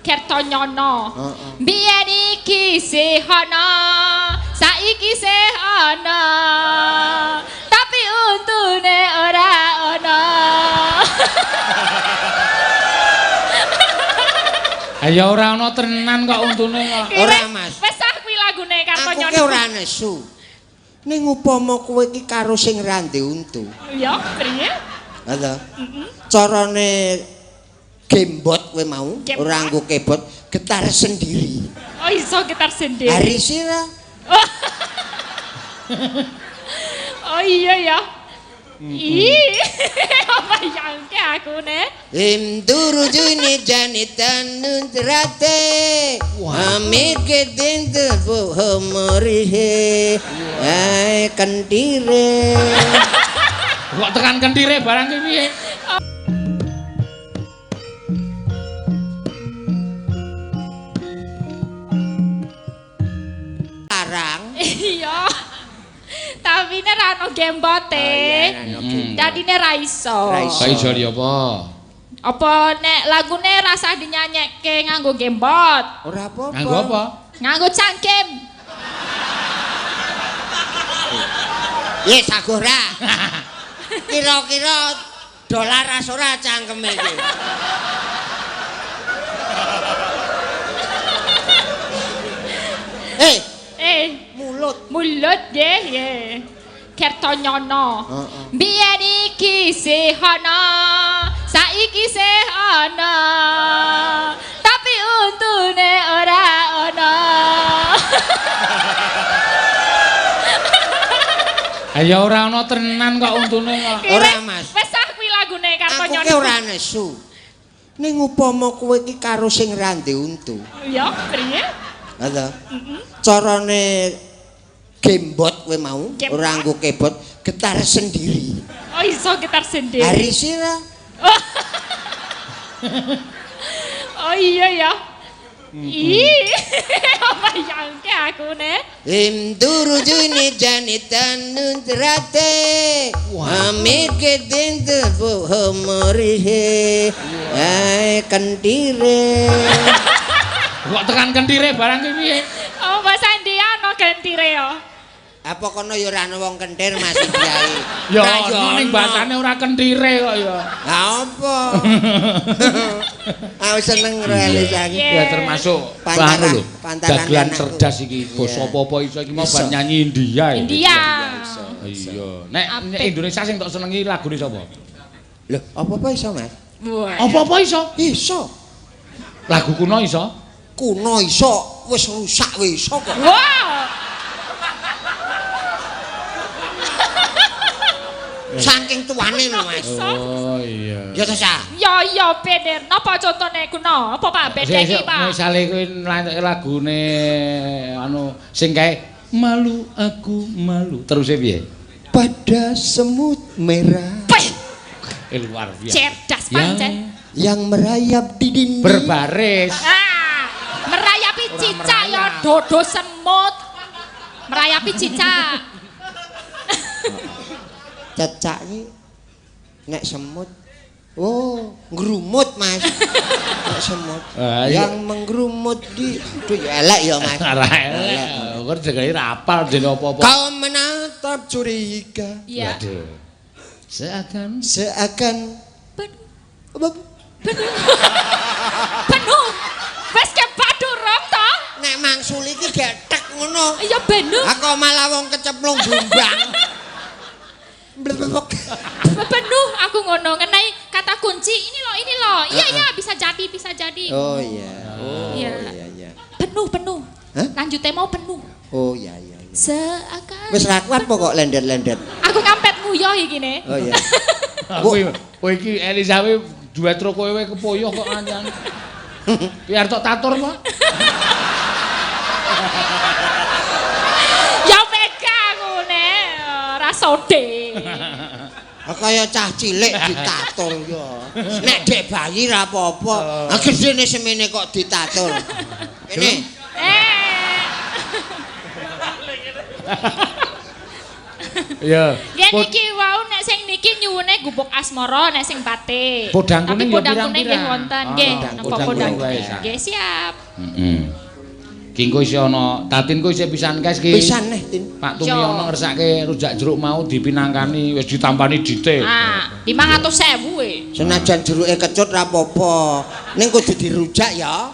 Kertonyono. Heeh. Biyen iki sih ana, saiki sih ana. Tapi untune ora ana. Ya ora ana tenan kok untune kok. Ora, Mas. Wis sah kuwi lagune Aku Kertonyono. ki ora nesu. Ning upama kowe iki karo sing ra ndek untu. Ya, priye? Ha to. Carane gembot kowe mau, Gembot. ora nggo kebot, getar sendiri. Oh iso getar sendiri. Hari sira Oh iya ya. Ih, bayangke aku ne. Im turujuni janitan nuntrate Amike dintu buhumurihe Ai kentire. Kok tekan kentire barang ki piye? Larang. Iya. Tapi ne ra ono gembote. Dadine ra iso. Ra iso. Kok iso di apa? Apa nek lagune rasah dinyanyekke nganggo gembot? Ora apa-apa. Nganggo apa? Nganggo cangkem. Ye sagoh ra. Kira-kira dolar ora cangkeme iki. Eh, Eh, mulut. mulut nggih nggih. Kertonyono. Heeh. Biyen iki sih ana, saiki sih ana. Tapi untune ora ana. Ya ora ana tenan kok untune kok. Ora, Mas. Wis sah kuwi lagune Aku Kertonyono. ki ora nesu. Ning upama kowe iki karo sing ra ndek untu. Ya, priye? Ha to. Carane gembot kowe mau, Gembot. ora nggo kebot, getar sendiri. Oh iso getar sendiri. Hari sira Oh iya ya. Ih, bayangke aku ne. Im turujuni janitan nuntrate Amike dintu buhumurihe Ai kentire. Kok tekan kentire barang ki piye? Oh, Mas Andi ana gentire ya. Apa kono ya ora ana wong kentir Mas Kiai? Ya ono ning basane ora kentire kok ya. Ha apa? Aku seneng karo Elisa iki. Iya. Ya termasuk Pantaran- anu lho. pantaran Dagelan anakku. cerdas iki, bos Iya. apa-apa iso iki mau Iso. bar nyanyi India iki. India. Iya. Nek Apik. nek Indonesia sing tok senengi lagune sapa? Lho, apa-apa iso, Mas? Wah. Apa-apa iso? Iso. Lagu kuno iso? Kuno iso, wis rusak wis iso kok. Wah. Saking tuane lho, Mas. Oh iya. Ya to, Sa? Ya ya bener. Napa contone kuno? Apa Pak bedhe iki, Pak? Misale kowe nlantuke lagune anu sing kae malu aku malu. Teruse piye? Pada semut merah Peh, Luar biasa. cerdas pancen. yang merayap di dinding. Berbaris. Ah, merayapi Ora cicak ya merayap. dodo semut. Merayapi cicak. Cecak iki nek semut. Oh, ngrumut, Mas. Nek semut. Ah, iya. Yang menggerumut di Duh, ya elek ya, Mas. Ora elek. Kok jegane rapal dene apa-apa. Kau menatap curiga Iya. Waduh. Seakan seakan Penuh. apa? Penuh. Wis kebadurung to? Nek mangsul iki getek ngono. Ya penuh. Aku malah wong kecemplung blumbang. Blebek. Penuh aku ngono ngenai kata kunci ini loh, ini loh. Iya iya bisa jadi, bisa jadi. Oh iya. Oh Iya. iya iya. Penuh, penuh. Hah? Lanjutnya mau penuh. Oh iya iya. iya. Seakan. Wis ra kuat pokok lendet-lendet. Aku ngampet nguyoh iki ne. Oh iya. Kowe kowe iki Elisa kowe duet ro kowe kepoyoh kok kancane. Biar tok tatur kok. Ya pegang aku ne, ora sode. Kaya cah cilik ditatur ya. Nek dek bayi ra apa-apa. Ah gedene semene kok ditatur. Kene. Eh. Iya. Nggih niki wau nek sing niki nyuwune senengane gubuk asmara nek sing batik. Podang Tapi kuning ya podang kuning nggih pirang-pirang. wonten Ah, nggih. podang Napa kuning podang wae, kuning. Sa. Nggih siap. Heeh. Ki engko isih ana, Tatin ku isih pisan kes ki. Pisan neh, Tin. Pak Tumiyono ngersake rujak jeruk mau dipinangkani wis ditampani dite. Ah, 500.000 e. Senajan jeruke kecut ra apa-apa. Ning kudu dirujak ya.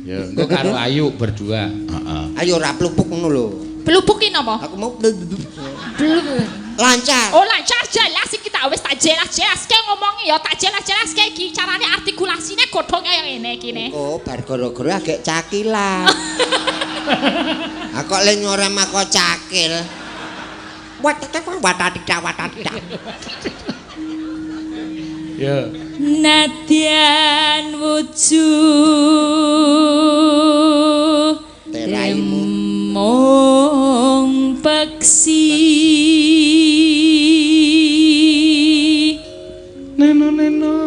Ya, engko karo Ayu berdua. Heeh. Ayo ra plupuk ngono lho. Blubuk ki napa? Aku mau Blubuk. lancar. Oh lancar jelas iki tak wis tak jelas-jelaske ngomongi ya tak jelas-jelaske iki carane artikulasine godhong kaya ngene iki ne. Oh, bar gara-gara agek cakilan. Aku le nyorem aku cakil. Watatata watatita watatita. Ya. Nadyan wujud Teraimu. mung peksi Neno neno.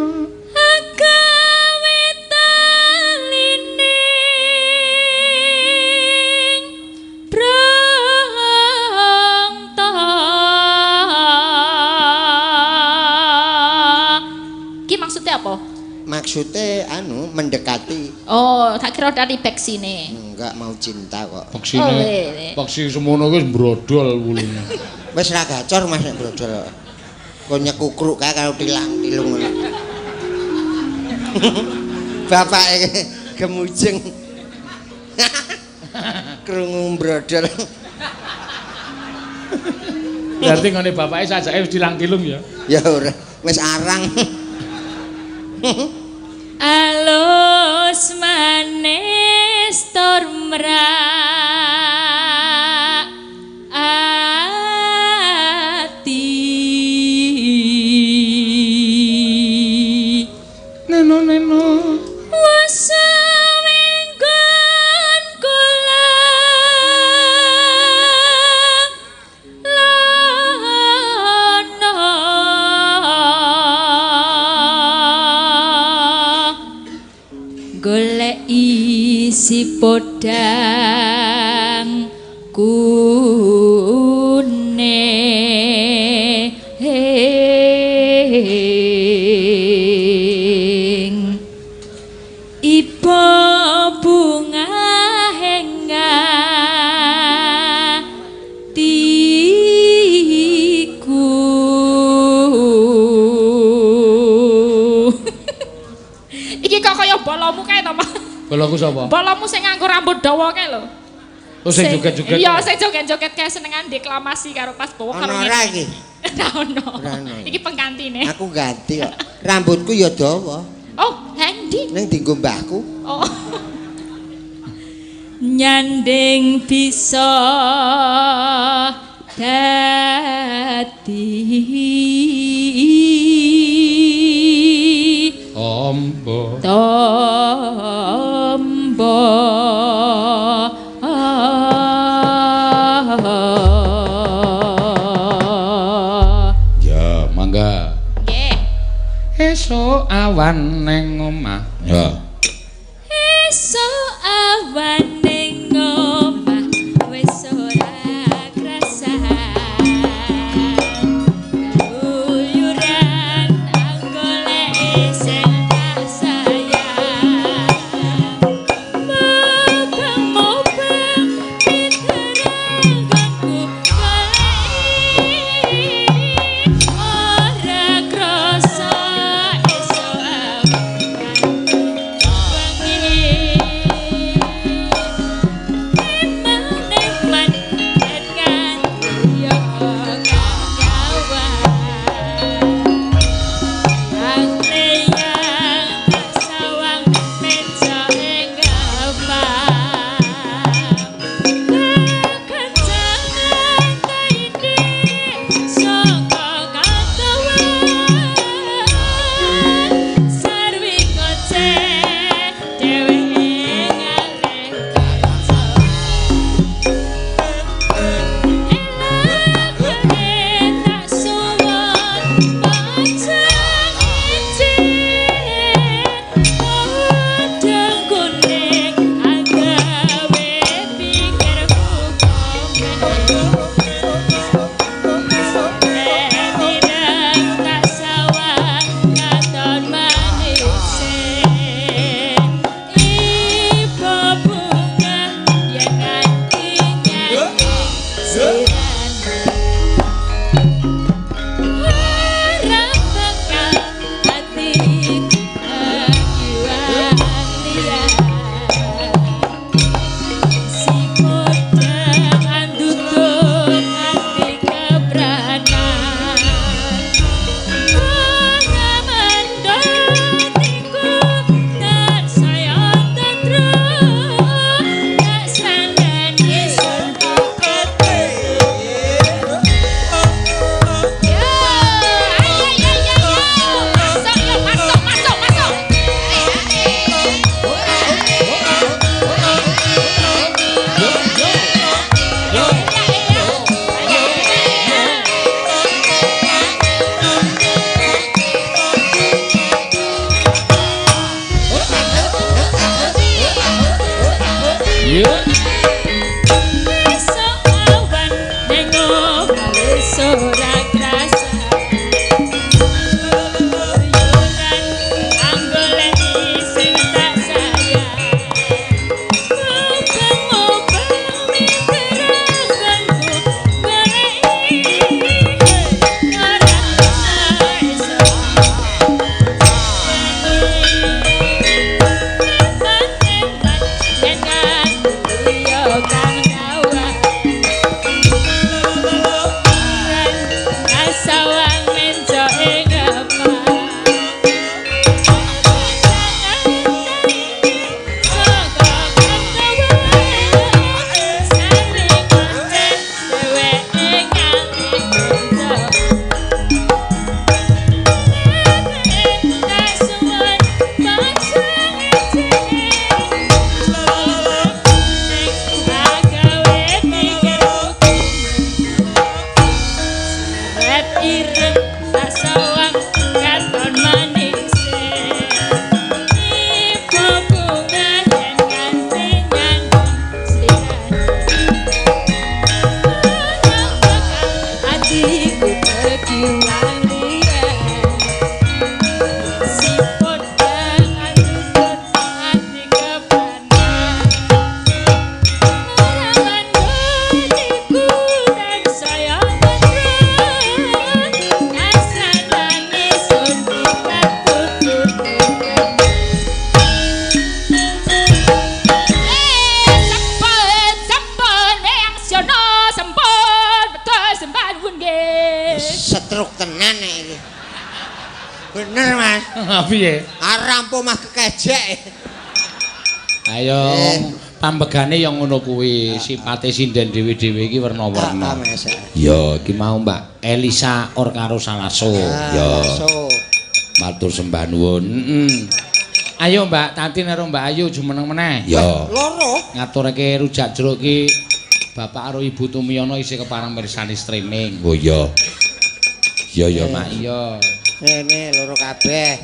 agawe talining brangta. Ki maksudnya apa? Maksudnya anu mendekati. Oh, tak kira dari peksine. Enggak mau cinta kok. Peksine. Oh, iya. Peksi semono kuwi wis brodol wulune. Wis ra gacor Mas nek brodol. Kok nyekukruk kae karo tilang-tilung ngono. Bapake gemujeng. Krungu brodol. Berarti ngene bapake sajake wis tilang-tilung ya. Ya ora, wis arang. Alus manis tur mrak ati. Neno neno. Wasawenggon kula lana golek isi podang kuning. Iba bunga hingga tiku. Iki kok kaya bolomu kae to, Mas? Boloku sapa? Bolomu sing nganggo rambut dawa kae lho. Oh sing joget-joget. Iya, sing joget-joget kae senengan deklamasi karo pas bawa karo Ono ora iki? Ora ono. Ora ono. Iki penggantine. Aku ganti kok. Rambutku ya dawa. Oh, Hendi. Ning dienggo mbahku. Oh. Nyanding bisa dadi Ombo. tombo. Ya, mangga. Nggih. Esuk awan ning omah. Ya. Esuk awan ning omah wis ora krasan. Keluyuran anggolek sing tak sayang. Mubeng-mubeng piteranggonku goleki ora krasa esuk awan bengi. Piye? Arampo mah kekejek. Ayo pambegane ya ngono kuwi, sipate sinden dhewe-dhewe iki werna-werna. Mas. Ya, iki mau Mbak Elisa or karo Salaso. Ya. Salaso. Matur sembah nuwun. Heeh. Ayo Mbak Tatin karo Mbak Ayu jumeneng meneh. Ya. Loro. Ngaturake rujak jeruk iki Bapak karo Ibu Tumiyono isih kepareng mirsani streaming. Oh iya. Iya ya, Mak, iya. Ngene loro kabeh.